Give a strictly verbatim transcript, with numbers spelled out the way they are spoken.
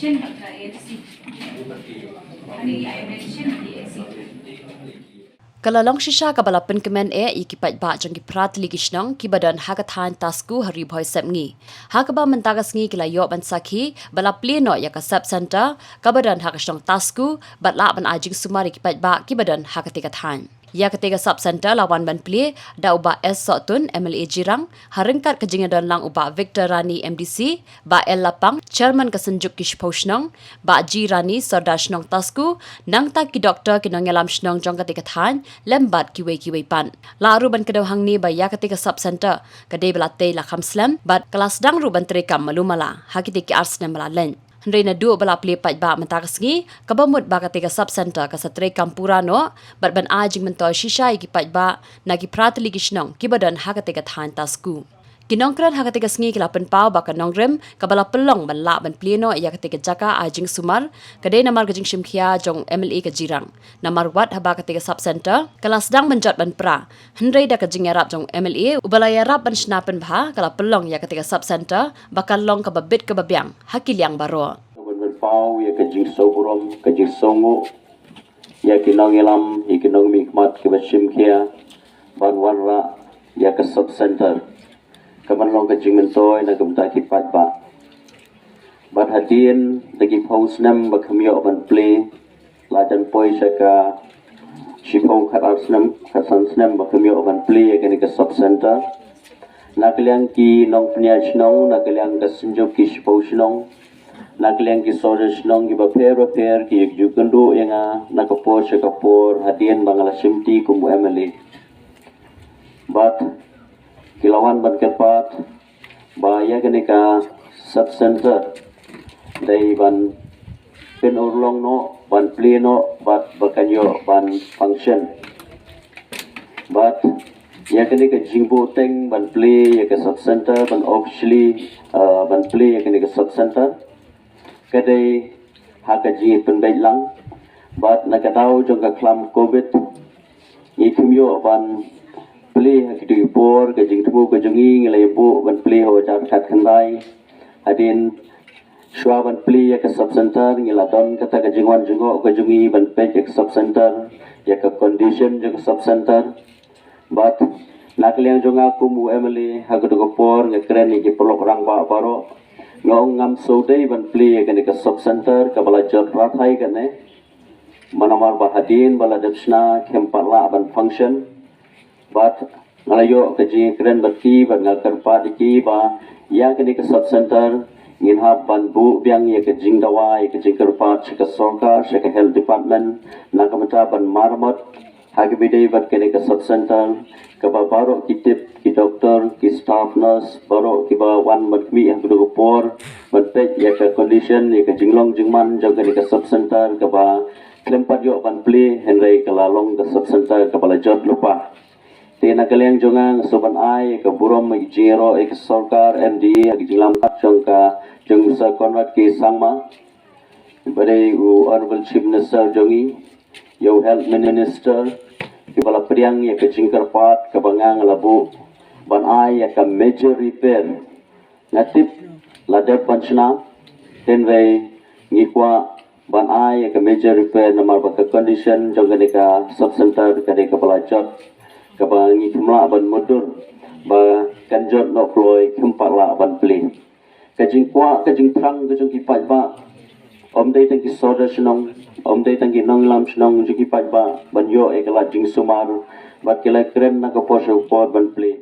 Ka la long shisha kaba la pynkmen eh ïa ki paidbah jong ki phra tylli ki shnong kiba don ha ka thaiñ Tasku ha Ri Bhoi Sepngi, ha kaba mynta ka sngi ki la ïoh ban sakhi ba la plie noh ïa ka sub center kaba don ha ka shnong Tasku bad lah ban ai jingsumar ïa ki paidbah kiba don ha katei ka thaiñ. Ïa katei ka sub center la wan ban plie da u Bah S Sohtun, M L A Jirang, ha ryngkat ka jingïadon lang u Bah Victor Rani, M D C, Bah L Lapang, Chairman ka Synjuk ki Shiphew Shnong, Bah G Rani, Sordar Shnong Tasku, nangta ki doktor, ki nongïalam shnong jong katei ka thaiñ lem bad kiwei kiwei pat. La ruh ban kdew hangne ba ïa katei ka sub center ka dei ba la tei la kham slem bad ka la sdang ruh ban treikam malu mala ha kitei ki ar snem ba la leit. Hynrei naduh ba la plie paidbah mynta ka sngi, kaba mut ba katei ka sub center ka sa treikam pura noh bad ban ai jingmyntoi shisha ïa ki paidbah na ki phra tylli ki shnong kiba don ha katei ka thaiñ Tasku. Ki nongkren ha katei ka sngi ki la pynpaw ba ka nongrim kaba la pynlong ban lah ban plie noh ïa katei ka jaka ai jingsumar ka dei namar ka jingshim khia jong M L A ka Jirang. Namar wat haba katei ka sub center ka la sdang ban jot ban pra, hynrei da ka jingïarap jong M L A uba la ïarap ban shna pynbha, ka la pynlong ïa katei ka sub center ba kan long kaba bit kaba biang ha ki liang baroh. Ban pynpaw ïa ka jingsngewburom, ka jingsngewnguh ïa ki nongïalam, ïa ki nongmihkhmat kiba shim khia ban wanrah ïa ka sub center kaban long ka jingmyntoi na ka bynta ki paidbah. Bad hadien da ki phew snem ba kham ïoh ban plie, la jan poi sha ka shiphew khatar snem, khatsan snem ba kham ïoh ban plie ïa kane ka sub center. Na ka liang ki nongpynïaid shnong, na ka liang ka Synjuk ki Shiphew Shnong, na ka liang ki Sordar Shnong kiba pher bapher ki ïa ju kynduh ïa nga na ka por sha ka por hadien ba nga la shimti kum u M L A. Bad ki la wan ban kyrpad ba ïa kane ka sub center dei ban pynurlong noh, ban plie noh bad ba kan ïoh ban function. Bad ïa kane ka jingbuh teng ban plie ïa ka sub center, ban officially, uh, ban plie ïa kane ka sub center, ka dei ha ka jingpynbeit lang. Bad na ka daw jong ka khlam covid, ngi kham ïoh ban plie ha kito ki por. Ka jingthmu ka jong ngi, ngi la ïa buh ban plie ha u hajar khatkhyndai. Hadien shuwa ban plie ïa ka sub center, ngi la don kata ka jingwan jngoh ka jong ngi ban peit ïa ka sub center, ïa ka condition jong ka sub center. Bad na ka liang jong nga kum u M L A ha kato ka por, nga kren ïa ki paralok rangbah baroh, nga ong ngam sngewdei ban plie ïa kane ka sub center kaba la jot rathai kane. Namar ba hadien ba la dep shna, khlem pat lah ban function. Bad nga la ïoh ka jingkren bad ki, bad nga kyrpad ïa ki ba ïa kane ka sub center ngin hap ban buh biang ïa ka jingdawa, ïa ka jingkyrpad sha ka sorkar, sha ka health department, na ka bynta ban maramot ha kaba ïadei bad kane ka sub center, kaba baroh ki tip, ki doktor, ki staff nurse, baroh kiba wan ban khmih ha kato ka por ban peit ïa ka condition, ïa ka jinglong jingman jong kane ka sub center, kaba khlem pat ïoh ban plie, hynrei ka la long ka sub center kaba la jot lypa. Te na ka liang jong nga, nga sngewbha ban ai ka burom, ka jingïaroh ïa ka sorkar, M D A, ka jinglamkat jong ka, jong Sir Conrad K Sangma, ba dei u Honorable Chief Minister jong ngi, ïa u Health Minister, kiba la pdiang ïa ka jingkyrpad kaba nga nga la buh ban ai ïa ka major repair. Nga tip la dep ban shna, hynrei ngi kwah ban ai ïa ka major repair namar ba ka condition jong kane ka sub center ka dei kaba la jot, kaba ngi khlem lah ban mutdur ba kan jot noh kloi, khlem pat lah ban plie. Ka jingkwah, ka jingthrang ka jong ki paidbah, ym dei tang ki sordar shnong, ym dei tang ki nongïalam shnong jong ki paidbah ban ïoh ïa ka lad jingsumar, bad ki la kren na ka por sha ka por ban plie.